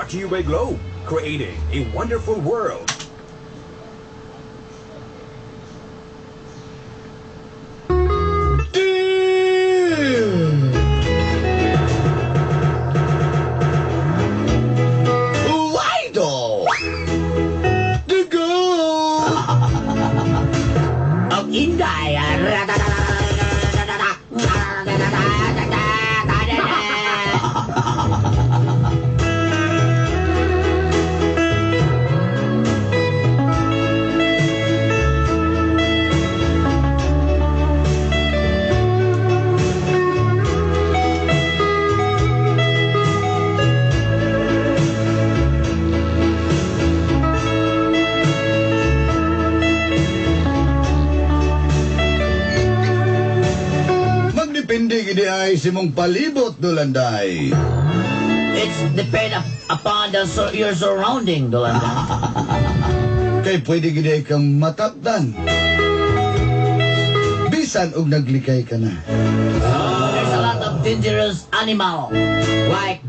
Brought to you by Globe, creating a wonderful world. Lido! The go! Ang Inday. Magdepende gid ay sa imong palibot, Dolanday. It's depend upon your surrounding, Dolanday. Kay pwede gid ay kang matapdan. Bisan og naglikay ka na. There's a lot of dangerous animal like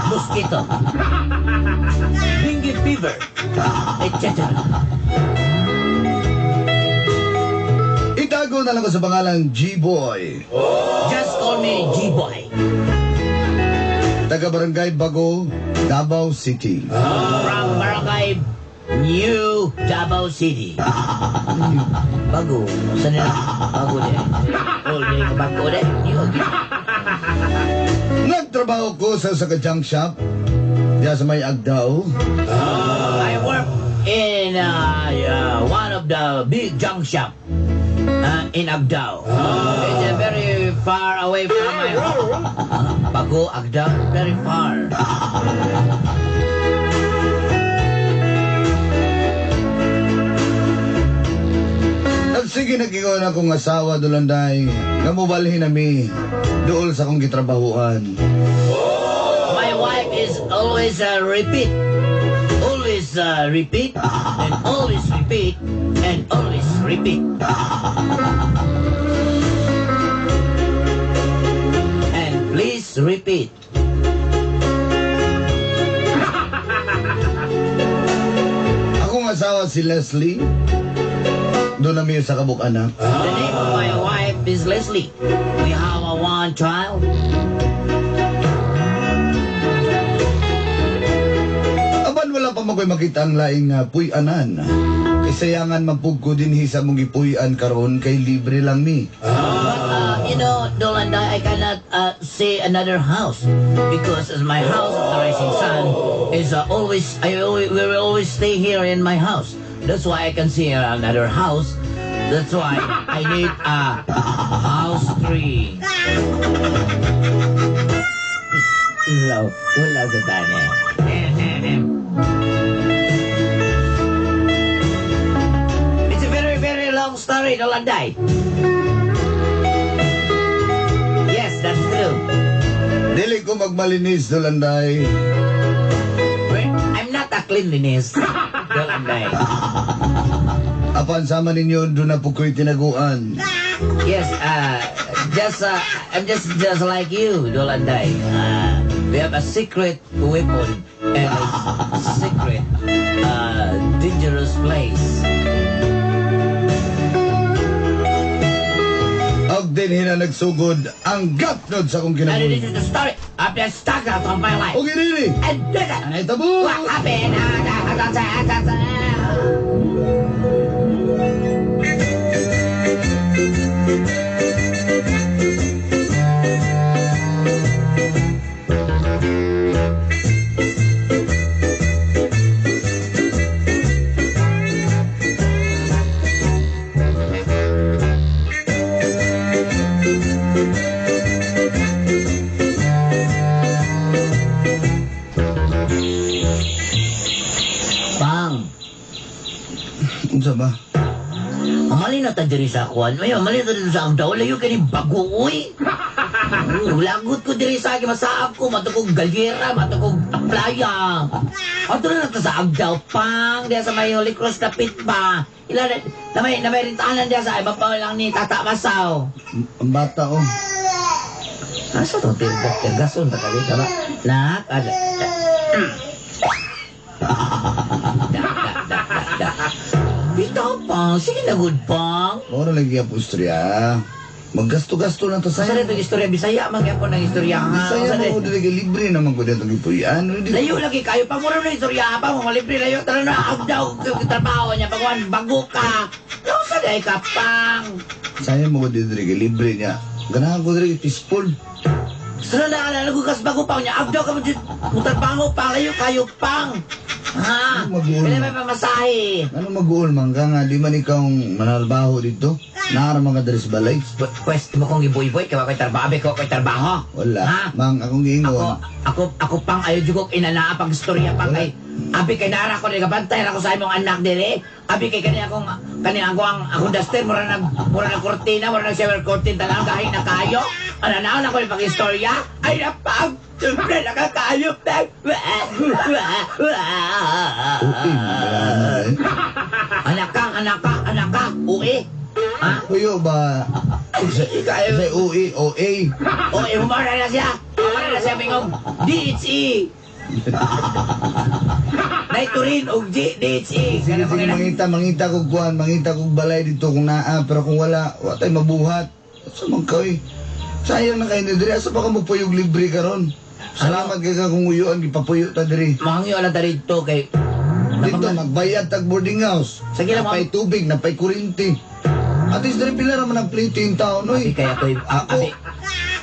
mosquito, dengue fever, etc. Itago na lang ko sa pangalang G-Boy. Just call me G-Boy. Taga Barangay Bago, Davao City. From Barangay New Davao City. Bago. Saan nila? Bago din. Oh, di ka bago din. New again. Nagtrabaho ko sa sa junk shop diya sa may Agdao. I work in one of the big junk shop in Agdao. It's very far away from my home. Bago, Agdao, very far. Nagsige nag-ingon akong asawa, Dolanday, nga mobalhin nami dool sa akong gitrabahuan. My wife is always repeat. Always repeat, and always repeat, and always repeat. And please repeat. Akong asawa si Leslie. Doon nami sa kabuk anak. The name of my wife is Leslie. We have a one child. Aban wala pa makoy makita ang laing puy-anan. Kay sayangan man pug ko dinhi sa mong gipuy-an karon kay libre lang mi. But Dolanday, I cannot see another house because as my house of the Rising Sun is always, I always, we will always stay here in my house. That's why I can see another house. That's why I need a house tree. Wala, wala sa tani. It's a very, very long story, Dolanday. Yes, that's true. Dili ko magmalinis, Dolanday. Well, I'm not a cleanliness, Dolanday. Apan sama ninyo, doon na po ko'y tinaguan. Yes, just I'm just like you, Dolanday. We have a secret weapon and a secret dangerous place. Og din hina nagsugod ang gapnod sa akong And this kinabuhi. is the story of the struggle of my life. Og inini! And this is Anay tabo! what happened. Pang, Unsa ba? mali na ta diri sa kuan. May mali na diri sa Agdao. Layo kini bago oy. Lagot ko diri sa akin, masaab ko, matugog galyera, matugog playa. Ato na ta sa Agdao, pang, diya sa may Holy Cross kapit ba. Ila na may rintahanan diya sa iba pa lang ni Tata Masaw. Ang bata oh. Asa to tirgas tirgason ta kali ba? Nak, ada. Da, da, da, da, da. Bitaw, Pang. Sige na, good, Pang. Mora lagi ang istorya. Maggasto-gasto lang to Sa sa. rin istorya, Bisaya, magyapon ang istorya, ha? Bisaya Sa mo rin- ko dili libre naman ko dito gipuy-an. Layo lagi kayo pa mura na istorya pa mo libre layo tara na agdaw trabaho niya pagwan bago ka. No sa day ka pang. Sayang mo ko dito dili libre niya. Ganahan ko dili peaceful. Sa na alala ko kas bago pa niya agdaw ka mo dyan, mo trabaho pa layo kayo pang. Ha? Ano mag-uul Pwede mo? may pamasahe. Ano mag-uol man ka nga di man ikaw manalbaho dito? Naara man ka diri sa balay. Pwes mo kong giboy-boy kay ko'y trabaho, abi ko ko'y trabaho. Wala. Ha? Mang akong Ako giingon. ako ako pang ayo jud kog inanaa pag istorya pang Wala. kay abi kay nara ko diri kabantay ra ko sa imong anak diri. Abi kay kani akong kani ako ang akong duster mura nag kurtina, mura nag shower curtain talang gahi na kayo. Ana na ko pag istorya. Ay na pag siyempre nakakayo pag. Uy, wala eh. Anak ka, anak ka, anak ka, uwi. Ha? Puyo ba? Sa UE, OA. Uwi, humara na siya. Humara na siya, mingong DHE. Naiturin og G, DHE. Sige, sige, mangita, mangita kog kuan, mangita kog balay dito kung naa, pero kung wala, wa tay mabuhat. Sa man ka, eh. Sayang na kayo ni diri, asa pa ka magpuyog libre karon? Salamat kay ka kung uyuan gipapuyo ta diri. Mangyo lang ta dito kay Dito magbayad tag boarding house. Sige lang, ma'am. Napay tubig, napay kuryente. At least diri pila ra man ang plate in town, oy. Abi kaya ko'y Ako, abi.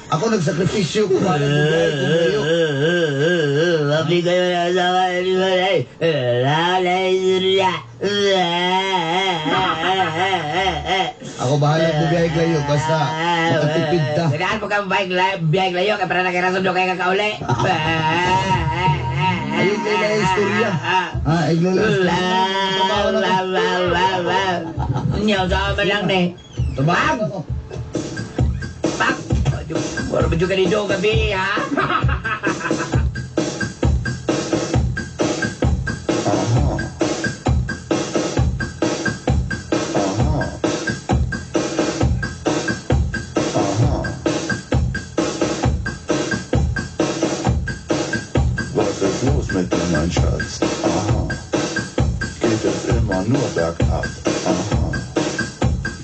ako nagsakripisyo ko para buhay kung layo. Abi kayo na sa Ako bahala ko biyahe layo basta makatipid ta. Kailangan mo ka bike layo kay para nakirason do kay kakauli. Ayun kay na istorya. Ha, ay lala istorya. Trabaho na ako. Nyaw sa man lang ni. Trabaho na ako. Pak! Baru baju ka dito gabi, ha? Aha. Aha. Aha. Was ist los mit dir, mein Schatz? Aha. Geht es immer nur bergab? Aha.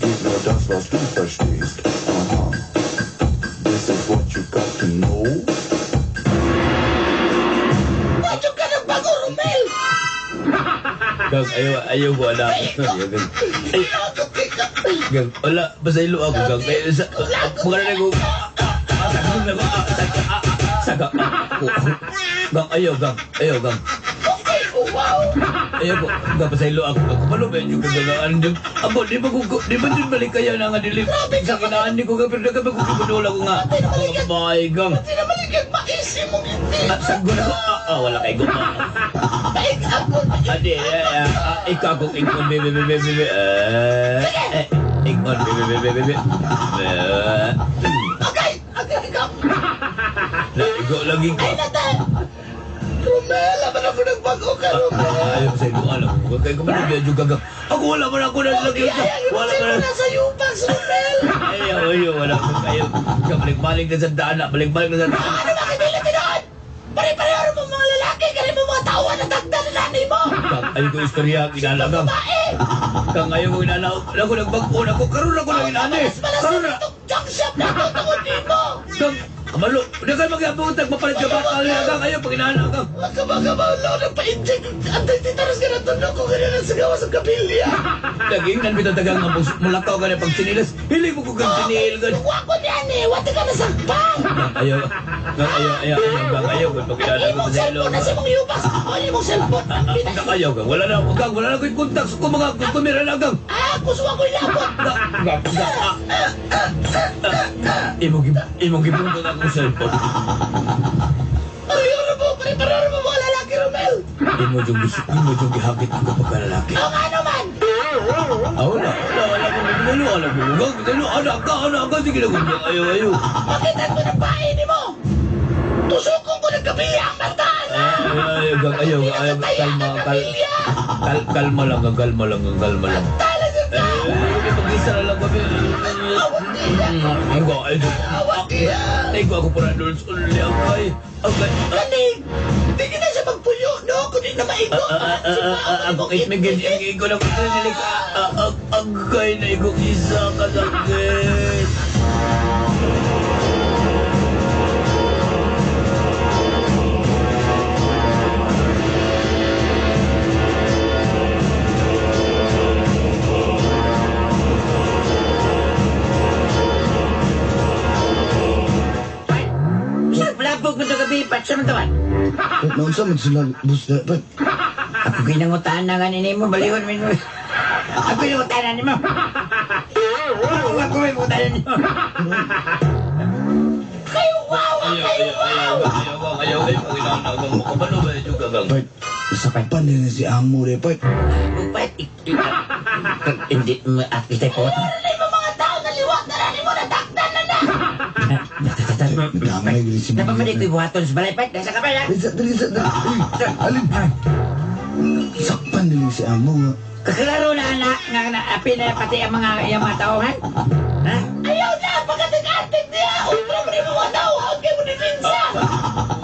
Geht nur das, was du verstehst? Aha. This is what you got to know. Bajo ka ng bago, Romel! Gang, ayaw, ayaw ko alam. Gang, ay, gang, wala, pasaylo ako, gang. Ay, sa, mga na ko, saga, ako, gang, ayaw, gang, ayaw, gang. Ayaw ko, gang, pasaylo ako, gang. Kapalo ba yun, gang, gang, ano, ako, di ba ko, di ba din balik kaya na nga, dili, sa kinaan ni ko, gang, pero nagkabi ko, kibudol ako nga, mga babae, gang. Hindi naman ikaw maisi mong hindi. Sagot ako, wala kay guma. Paig ako. Adi, ikaw akong ingon, bebe, bebe, bebe, ingon, bebe, bebe, bebe, Okay, okay, ikaw. Na, ikaw lagi ka. Romel, laban ako nagbago ka, Romel. Ayaw sa ilo, alam ko. Kaya ka man juga gang. Ako wala man ako na lagi. Wala man. Nasa yupas, Romel. Ayaw, ayaw, wala ko. Ayaw. Ka balik-balik na sa daan, balik-balik na sa daan. Ano bakit nila tinood? Pare-pareho mo mga lalaki, kani mo mga tao na tagdan na nanay mo! Kang ayaw ko istorya, inalagang. Kang ayaw ko inalaw. Ako nagbag-o na ko. Karoon ako lang inani. Karoon na. Junk shop na ito tungod nimo! Kang, kamalo. Di ka mag-abutag, mapalit ka ba? Kang ayaw, pag inaalagang. Magkabagabalo, nagpa-inject. Ang titaras ka na tunog ko ganyan sa gawas ng kapilya. Nagingnan bitaw tagang nga mulakaw ka na pag sinilas. Hilig mo ko kang sinil. Wa ko niyan eh! Wati ka na sakpang! Gang ayaw, gang ayaw, ayaw, ayaw, gang ayaw. Kung pag inaalagang Imong sa ilo. cellphone na sa mong yupas! O imong cellphone! Gang ayaw, gang. Wala na, gang. Wala na ko'y contact. Kung mga kumira na, gang. Ah! Kusuha ko'y labot! Gang, gang, gang. Imong gibungkag akong cellphone. Pareho mo! Pare-pareho mo mga lalaki, Romel! Imo jung gihakit ako pagkalalaki. O nga naman! Ah, wala, wala, wala akong wala, wala, wala, wala, anak ka, anak ka, sige na, gang, ayaw, ayaw. Pakitan mo ng pain mo! Tusukon ko ng kabilya ang mata! Ayaw, ayaw, gang, ayaw, ayaw, kalma, kal, kal, kalma lang, gang, kalma lang, gang, kalma lang. Eh, pag-isa na lang kami. Ang ga, ay, ay, ko ako para doon sa uli, ang kay, ang kay, Kani! Hindi kita siya mag... na maigo. Ako itmigin ang igo na ko nilik. Agay na igong isa kasakit. Saan mo ito gabi, Pat? Saan man? Pat, naunsa man sila, boss, Pat. Ako ginangutaan na ganin mo, balihon mo. Ako ginangutaan na mo. Ako ginangutaan na mo. Kayo wow! Ayaw, ayaw, ayaw, ayaw, ayaw, ayaw, makabalo ba yung gagang? Pat, sakpan din na si Amo de, Pat. Pat, hindi, at po. Mga tao na liwat na rin mo, natakdan na na! Nadamay gini si Napamaday ko'y buhaton sa balay, Pat. Nasa ka ba, ha? Dali, dali, dali. Uy, alin. Sakpan din si Amo nga. Kaklaro na, anak, nga na, api na pati ang mga iyang mga tauhan. Ha? Ayaw na! Pagkatik-atik niya! Ultra mo rin mga tao! Hawag kayo mo depensa!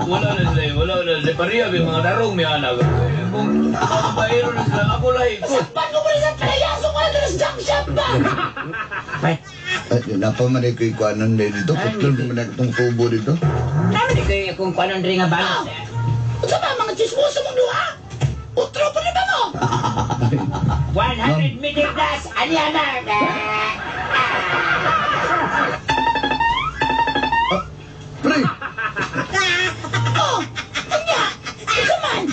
Wala na sila, wala na sila. Pariya, may mga darong may anak. Kung mga babaero na sila, ako lahi ko. Sakpan ko mo rin sa palayaso ko na doon sa junk shop ba? Pat, Ay, napamaday ko'y kuanon de dito. Putlon mo na itong tubo dito. naman di ko'y kung kuanon rin nga balance. Unsa ba mga chismoso mong duha? Utro pa rin ba mo? 100 meter plus, aniya na! Pre! Oh! Unya! Unsa man?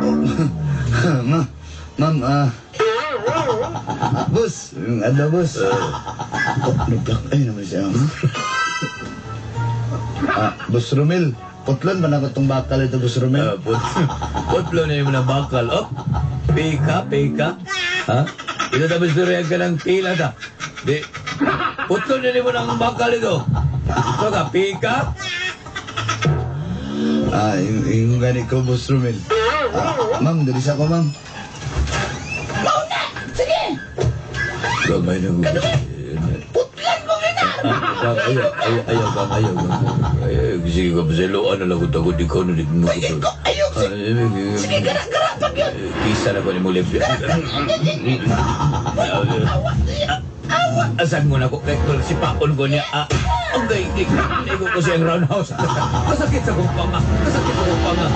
Oh, ma, ma'am, boss, yung adlaw, boss. Oh, nag-black eye naman siya. Boss Romel, putlon ba na ko itong bakal ito, Boss Romel? Putlo na yung mga bakal. Oh, pika, pika. Ha? Ito tapos pero ka ng pila ta. Di, putlo na mo ng bakal ito. So ka, pika. Yung gani ko, Boss Romel. Ma'am, dali sa ko, ma'am. Mauna! Sige! Gamay na ko. Putlan ko gina! Ayaw, ayaw, ayaw, ayaw, ayaw. Sige ka, pasiloan na lang ko ikaw na dito. Pwede ko! Ayaw! Sige, gara-gara pag yun! Kisa na ko ni mo lips. Awa! Awa! Asan mo na ko kay si paon ko niya. Okay, ko ko siyang roundhouse. Kasakit sa kong panga. Kasakit sa kong panga.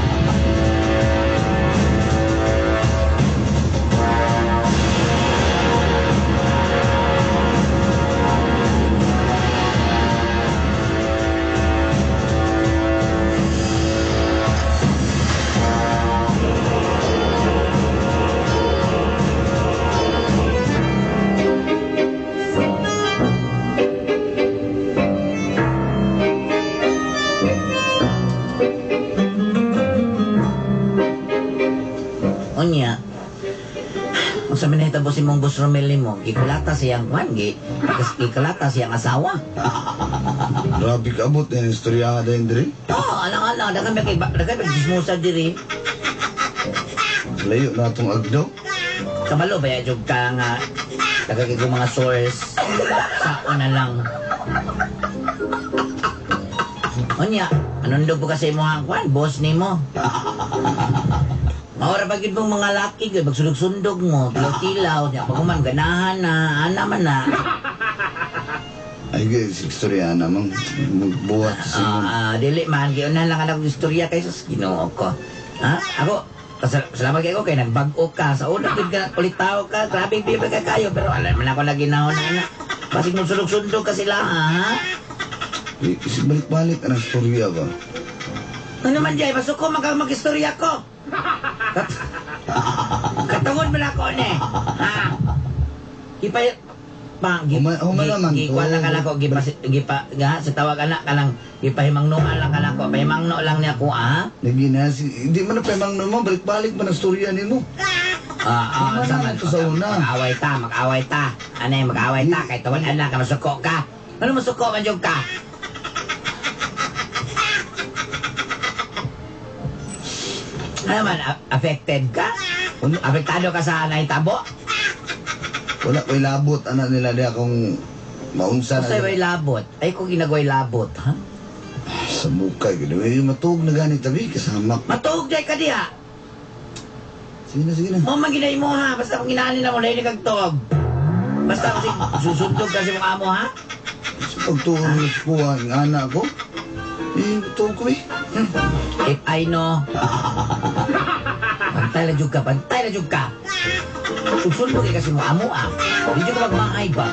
Unya, ang sa minahitabo si mong Boss Romel nimo, gikulata siyang kwan, gikulata siyang asawa. Grabe ka abot na yung istorya din diri. Oh, alang-alang, daghang kay daghang kay chismosa diri. Layo na itong agdaw. Kabalo ba jud ka nga daghang kay mga source. Sao na lang. Unya, anong po kasi mo ang kwan, boss nimo? Maura pa gyud mong mga laki gyud magsundog-sundog mo, tilaw-tilaw, nya pag human ganahan na, ana man na. Ay, si istorya namang magbuhat sa Dili man giunahan lang ang istorya kay sus Ginoo ko. Ha? Ako salamat kay ko kay nagbag-o ka sa una gyud ka ulitaw ka, grabe bibi ka kayo pero alam man ako na ginahon na. Basig mo sundog-sundog ka sila ha. Balik-balik ang istorya ba? Ano man jay, masuko man ka mag-istorya ko. Katungod man ako ni. Ha? Gipa pang gi, Huma naman gi, to. kuwan lang ka ko gipa gipa ga sa tawag anak ka lang gipahimangnoan lang ka lang ko pahimangno lang niya ko ah. Lagi na, hindi man na pemang naman, balik-balik man ang istorya nimo. Huma Sama naman to sa una. Mag-away ta, mag-away ta. Ano yung mag-away ta kay tawad anak ka masuko ka. Ano masuko man jud ka? Ano man, affected ka? Ano? Apektado ka sa nahitabo? Wala ko'y labot, anak nila diya kung maunsa na. Basta way labot. Ay, kung ginagawa'y labot, ha? Sa mukay, gano'n. Eh, matuog na ganit tabi, kasama ko. Matuog day ka diha. Sige na, sige na. Mo man ginay mo ha, basta kung ginaanin na mo dahil kag tuog. Basta kasi susundog kasi mong amo ha. Sa pagtuon mo sa kuha, ang anak ko. Eh, matuog ko eh. If I know. Pantay na jud ka, pantay na jud ka. Susundog kasi mo amo ah. Di jud ka magmahay ba?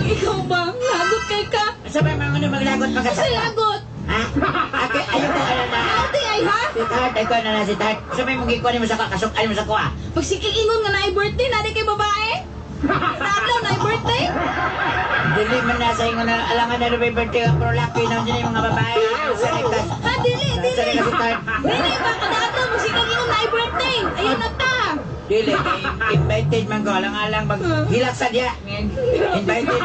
Ikaw ba? Lagot kay ka? Sa may mga ano maglagot Sa magkasama? lagot! Ha? Ake, ayaw ko ano na. Ate ay ha? Si Tart, ikaw na na si Tart. Sa may mong gikuha mo sa kasok, mo sa kuha. Pag sikiingon nga naay birthday, nari kay babae? Sa adlaw naay birthday? Dili man na sa ingon na alangan na may birthday ang pro laki na dyan yung mga babae. Sa ka. Ha, dili, Sa dili. ka si Tart. Dili ba kada adlaw mo sikiingon naay birthday? Ayaw na ta. Dili, kay invited man ko. Alang-alang mag hilak sa diya. Invited.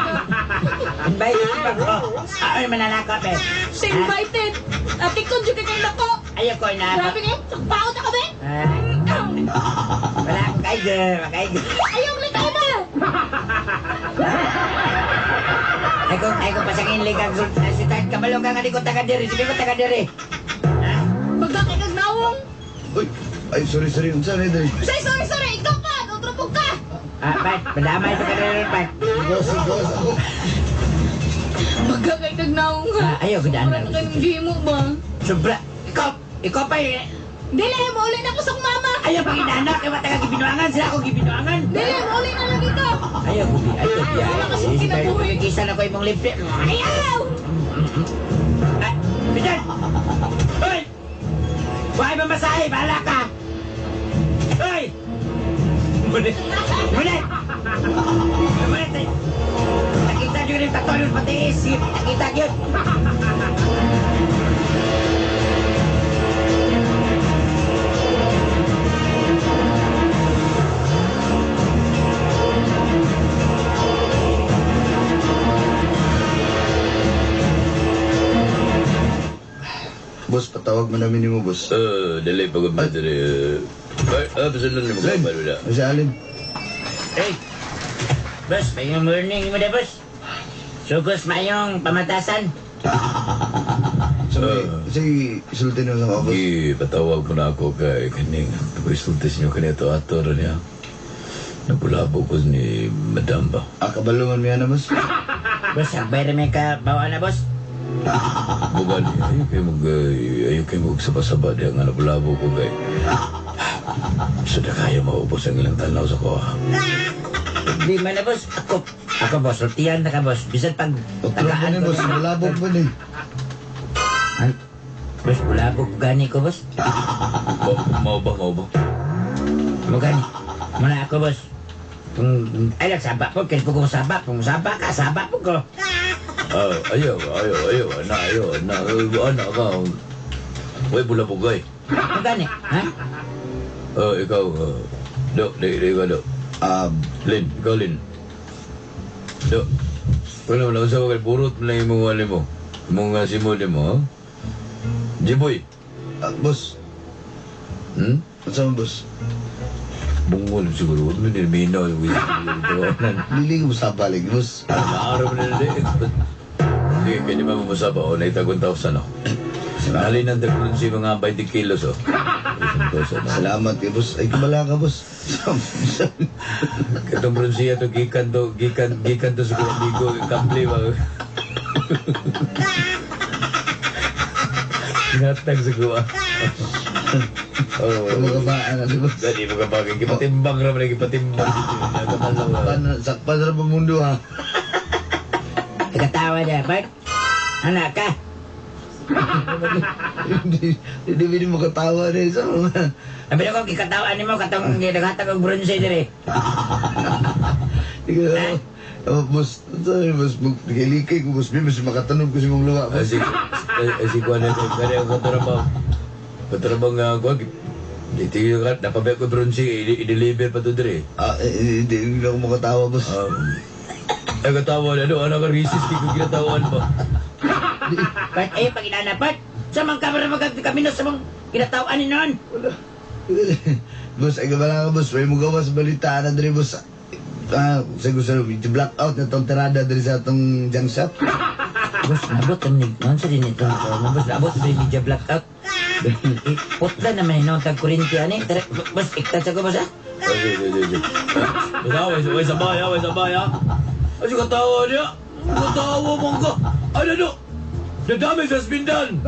Invited man ko. Ay, mananakop eh. Siya invited. Ate ko, dyan kay nako. Ayaw ko na. Grabe kayo, paot ako be. Ah, wala akong kaigo, makaigo. Ayaw ulit tayo ba? Ay kung pasangin ligang si Tart, kabalo ka nga di ko taga diri, sige ko taga diri. Ha? Pagka kay kag nawong. Uy, ay, sorry, sorry. Unsa na ito? Say, sorry, sorry, ikaw pa. Utrupog ka. Ah, Pat, madamay sa kanila, Pat. Boss, boss ako. Pagka kay kag nawong ha. Ah, ayaw, gudaan Sobra na. na kayong gimo ba? Sobra. Ikaw, ikaw pa eh. Dili, mauli na ako sa akong mama. Ayaw pang inanak, kaya mataga gibinuangan, sila ako gibinuangan. Dili, mauli na lang ito. Ayaw, gubi, ayaw, gubi. Wala kasi kinabuhi. Kisa na ko imong libre. Ayaw! Ay, bisan! Hoy! Buhay mamasahe, bahala ka! Hoy! Munit! Munit! Munit! eh. Nakita nyo rin katolyon patiis. Nakita yun. Boss, patawag mo namin mo, boss. Dili pa ko diri. Ay, basta lang mo Len, ba wala. si Alin. Hey! Boss, mayong morning mo na, boss. Sugos mayong pamatasan. Sabi, sige, isultin mo sa mga boss. Gi patawag mo na ako kay kaning pag-isulti sa inyo kanito ato ron niya. Nabulabo ko ni Madam ba. Ah, kabalo man miya na, boss. Boss, sagbay rin may ka bawa na, boss. Bugali, ayaw kayo mag, ayaw kayo magsaba-saba diya nga nabulabo ko kay. Sa na kaya maubos ang ilang tanaw sa ko. Di man na, boss. Ako, ako, boss. Sultihan na ka, boss. Bisan pag Otro pa ni, boss. Bulabog pa ni. Ay, boss, bulabog gani ko, boss. Mao ba, mao ba? Mo gani. Muna ako, boss. Kung, ay, nagsaba po. Kaya kung saba, kung saba ka, saba po ko. Ah, ayaw, ayaw, ayaw, ana, ayaw, ana, ana ka. Uy, bulabog ay. Mo gani, ha? Ah, ikaw, do, di, di ka, do. Ah, Lin, ikaw, Lin. Do. Wala, wala, usawa kay burot mo lang yung mga wali mo. Mga simuli mo, ha? Jiboy. ah, boss. Hmm? Unsa man, boss? Bungol siguro. Huwag mo nilminaw. Dili ko sa lagi, boss. Naaraw mo na nila. Sige, kaya ba mamasaba? O, naitag 1,000, oh. Nalin ang tagulon si mga 20 kilos, oh. 1,000, oh. Salamat kay boss. Ay, kabala ka, boss. Katong bronsiya to, gikan to, gikan, gikan to sa kong amigo, kamli ba? Ginatag sa kuwa. Oh. Kumagabaan na, di boss. Dali mo ka bagay, gipatimbang ra man, gipatimbang. Sakpan, sakpan ra pa mundo, ha? Nagkatawa niya, Bart. Anak ka. Hindi, hindi hindi mo katawa rin. So, Sabi ko, gikatawaan nimo katong naghatag og bronze dire. ikaw, Oh, boss, sorry, boss, magkilikay ko, boss, mas makatanog ko si mong luwa, boss. Si si kuan na kaya ang katarabang. Katarabang nga kuan. Di tiyo ka napabay ko bronze i-deliver pa to dire. Ah, eh, hindi hindi ako makatawa, boss. Ay katawa na ano anak ka racist kay ko ginatawan ba. Part eh, pag inanapat. Sa mga kamera magkakami sa mga ginatawan ni noon. Wala. Boss, ay gabala ka, boss. May mo gawas balita na diri, boss. Ah, sa gusto medyo blackout na tong tirada diri sa atong junk shop. Boss, nabot ang nig... Ano sa din ito? Boss, nabot sa media blackout. Putla naman yun tag kurinti ani. Tara, boss, iktat sa ko, boss, ah. Sige, sige, sige. Basta, way sabay, ha, way sabay, ha. Ay, katawa niya. Katawa mo ka. Ano, no? The damage has been done.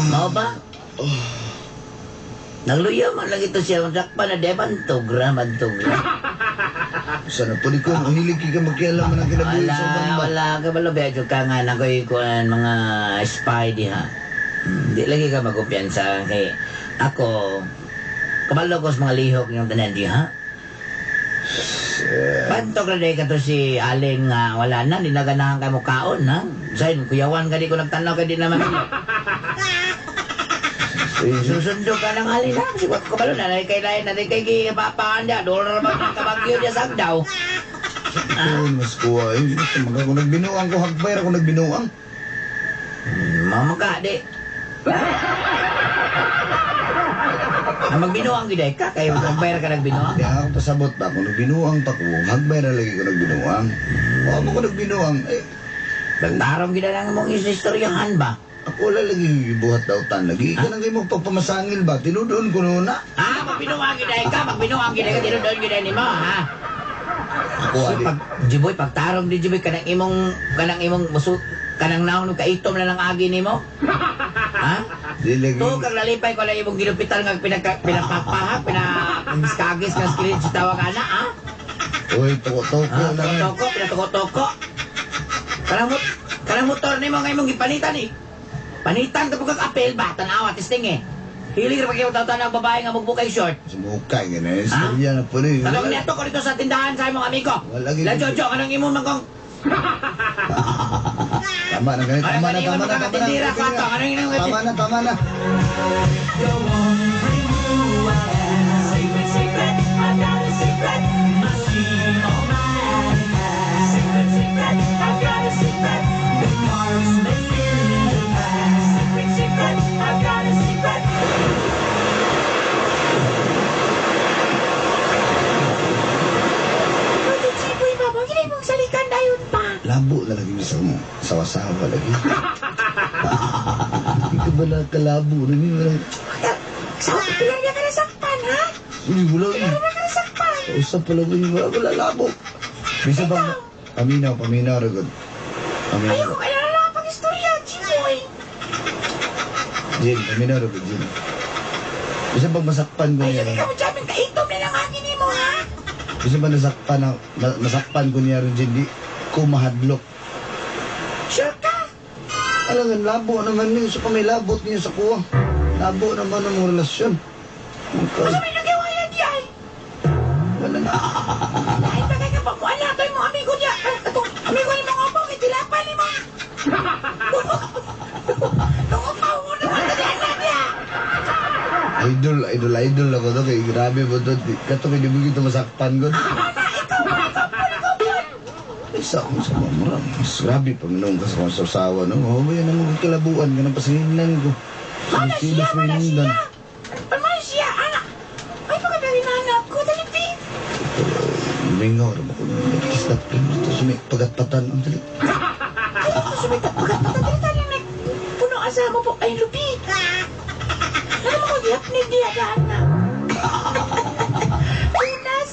Mao ba? Nagluya man lagi to siya. Sakpa na di bantog ra, bantog ra. Sana po di ko, mahilig ka makialam man ang kinabuhi Wala, sa uban ba? wala ka ba medyo ka nga na ko'y kuan mga spy diha. Di lagi ka magkumpiyansa kay ako kabalo ko sa mga lihok yung tanan diha. Bantog ra ka to si Aleng nga wala na, di naganahan kay mo kaon ha. Sayon, kuyawan ka di ko nagtanaw kay di naman. Susundo ka ng alin ha. Kasi kabalo na, na kay lain na kay gipapaan dia. Dolar ba ng kabagyo dia sagdaw. Ito, mas kuha eh. Mga kung nagbinuang ko, hagbay ra kung nagbinuang. Mamaka, di. Ang magbinuang gid ka kay magbayar ka nagbinuang. Di ako pasabot ba, kung nagbinuang pa ko, hagbay ra lagi ko nagbinuang. Wa mo ko nagbinuang, eh. Nagtarong gid lang mong istoryahan ba? Ako wala lagi buhat dautan lagi. Ikaw nang kayo magpagpamasangil ba? Tinudoon ko noon na. Ah, magbinuang gid ka, magbinuang gid ka, tinudoon gid nimo, ha? Ako So, adi. pag Jiboy, pagtarong di Jiboy kanang imong musu kanang naon kaitom na lang agi nimo. Ha? Di lagi. To kag lalipay ko lang imong gilupitan nga pinapapahak, pinakagis nga skillet sa tawag ana, ha? Uy, toko-toko Ah, lang. toko, pinatoko-toko. Kanang motor nimo nga imong gipanitan eh. Panitan ka kag apel ba tan-awa testing eh. Hilig ra pag tanaw babae nga mugbukay short. Sumukay nga na. Istorya na po ni. Tanong niya to ko dito sa tindahan sa imong amigo. Wala gid. La Jojo, kanang imong mangkong Tama na ganit. Tama na, tama na, tama na. Tindira ko ato. Kanang imong Tama na, tama na. Secret, secret, I've got a secret. Must be all mine. Secret, secret, I've got a secret. The cars may in the past. Secret, secret, I've got a secret. Labo na lagi sa mo. Sawa-sawa lagi. Hindi ka ba nakalabo? Sa pila niya ka nasaktan, ha? Hindi, wala. Pila ka nasaktan. Usap pala ko yung wala, wala labo. Bisa bang, paminaw, paminaw, ragod. Paminaw. Ayoko kailangan na pag-istorya, Jiboy. Jin, paminaw, ragod, Jin. Bisa bang masakpan ko niya? Ayoko ka mo dyan, kaitom na lang agin mo, ha? Bisa ba nasakpan, masakpan ko niya rin, Jin, di ko mahadlok. Sure ka? Alam nga, labo naman niyo sa may labot niyo sa kuwa. Labo naman ang mga relasyon. Okay. Sabi nyo kay Waya di ay. Wala na. Ay, tagay ka pa mo. Ala, tayo mo amigo niya. Katong amigo ni mga opong, itilapan ni mo. Nung upaw mo naman na diyan na niya. Idol, idol, idol ako to. Kay grabe mo to. Kato kay di mo kita masakpan ko. Isa akong sa mga mas grabe pag nung ka sa akong sasawa, no? Oh, yan ang mga kalabuan ka ng pasinginan ko. Mana siya, Silos mana mo siya. Mana siya, anak. Ay, pagkadali na anak ko, dali, Pin. Mingaw rin ako. Nagkislat ko. Ito sumi pagatpatan. Ang dali. Ay, ako sumikat. Pagkatpatan, dali tayo na. Puno asa mo po. Ay, lupi. Ano mo ko gihapnig diya daan na. Unas.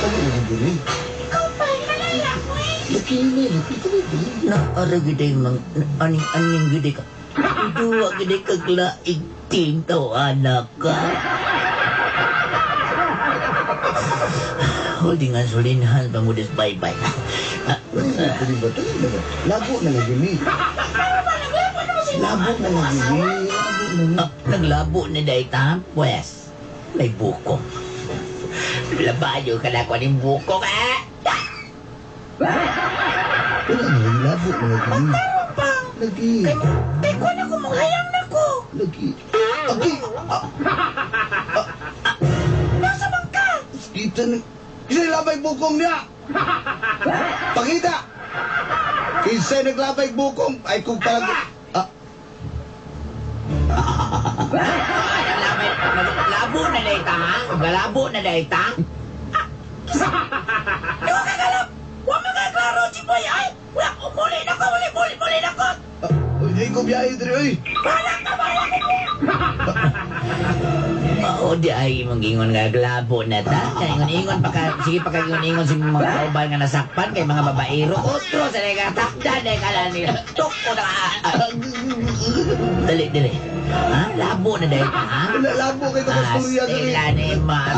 Ano yung dali? Ikaw pa, malala ko eh. Laki ni, laki ko. Naara gid mang aning-aning gid ka. Duwa gid kag laig team taw anak ka. Holding hands, holding hands, pangudis, bye-bye. Pwede ba ito? Labo na lagi ni. Labo na lagi ni. Naglabo na dahil ta, pues. May bukong. Labayo ka na ko ng bukong, ah! Wala na lagi, labo na lagi ni. Lagi. Kay ko na ko, manghayang na ko. Lagi. Lagi. Nasa man ka? Kita na. Kasi labay bukong niya! Pakita! Kinsa naglabay bukong, ay kung parang... Ah, Naglabo na dahil ta, ha? Naglabo na dahil ta? Di ka kalap! Huwag mo ka klaro, Chiboy! Ay! Wala, muli na ko! Muli, muli, muli na ko! Ay, ko biyahe diri, oy! Balak na, balak ko! Oo, di ay imong gingon nga glabo na ta. Ingon-ingon pa ka, sige pa ka ingon-ingon sa mga kauban nga nasakpan kay mga babaero. Otro sa nega takda na kala nila. Tok ko na. Dali, dali. Ha? Labo na dahil ka, ha? Wala, labo kay ito kasturya kami. Stella ni ma.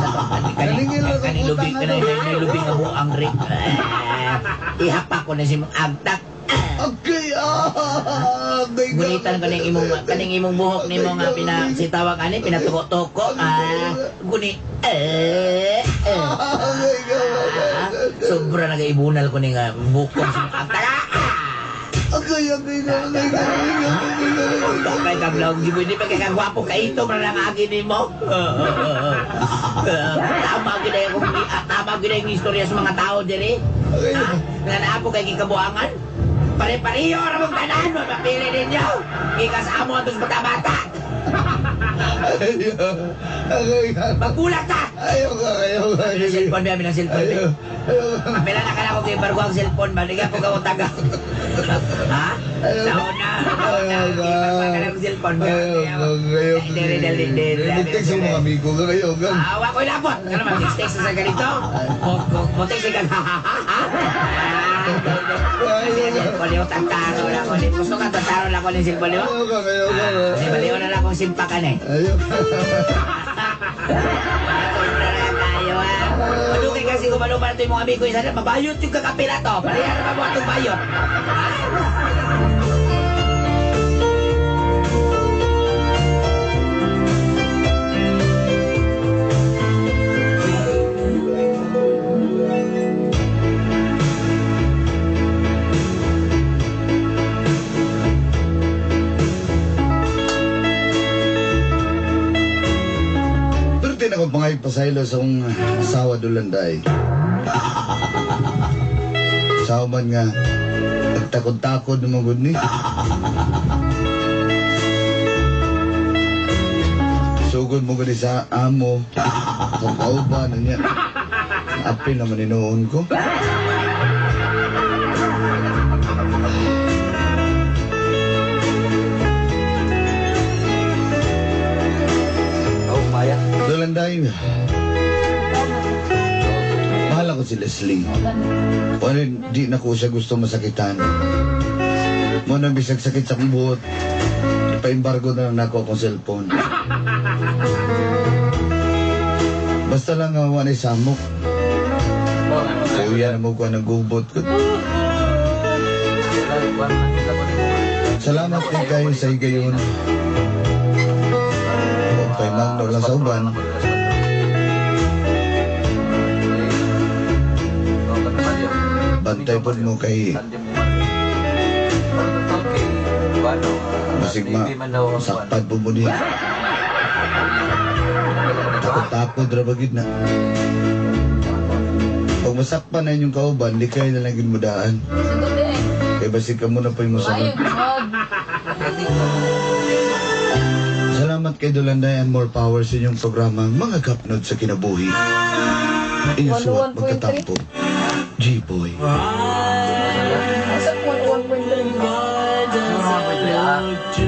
Kani lubi, kani lubi nga buang rik. Ihapa ko na si mong agtak. Okay, ah! Gunitan kaning imong buhok nimo nga pina si tawag ani pinatuko-tuko guni sobra nagaibunal ko ni nga bukong sa agtak. Okay, okay, okay, okay. Kay ka vlog, hindi pa kay kagwapo ka ito para lang agi nimo. Tama gid ay kung tama gid ang istorya sa mga tao diri. Nga naa po kay gikabuangan. Pare-pareho ra mong tanan, mapili ninyo. Gikas amo atos bata-bata. Magbulat ta. Ayaw ka, ayaw ka. Cellphone ba, ng cellphone ba? Kapila na ka na kung barko ang cellphone ba? Hindi ka po ka taga. Ha? Taon na, taon na. Barko ka na kung cellphone ba? Ayaw ka. Dili, dili, dili. Text mo mga amigo ka kayo. Awa ko'y labot. Ano man, text sa ganito? Mo-text ka. Ha, ha, ha, ha. Cellphone yung tagtaro lang ko. Gusto ka tagtaro lang ko ng cellphone mo? Ayaw ka, ayaw ka. Kasi baliw na lang kong simpakan eh. Ayaw ka. Madugay kasi kung ano para ito yung mga amigo isa na mabayot yung kakapila to. Pareha na mo itong bayot. Pero tinako pangay pasaylo sa akong asawa Dulanday. Asawa man nga, nagtakod-takod naman gud ni. Sugod mo gani sa amo, sa kauban, niya. Apil naman inuon ko. Oh, Maya. Dulanday, mahal ako si Leslie. Wala, di na ko siya gusto masakitan. Mo nang bisag sakit sa akong buhot. Ipa-embargo na lang nako akong cellphone. Basta lang nga wala samok. Kuya na mo ko ng gubot ko. Salamat din kayo sa higayon. Huwag pa'y mangno lang sa uban. Bantay po mo kay Masigma, sakpad po mo niya. Takot-takot ra ba gid na. Pag masakpan na inyong kauban, di kayo na lang gid mo daan. Kaya basig ka muna pa yung musunod. Salamat kay Dulanday and more power sa inyong programa Mga Kapnod sa Kinabuhi. Inyong suwat magkatampo. G-Boy. Asa 1.3?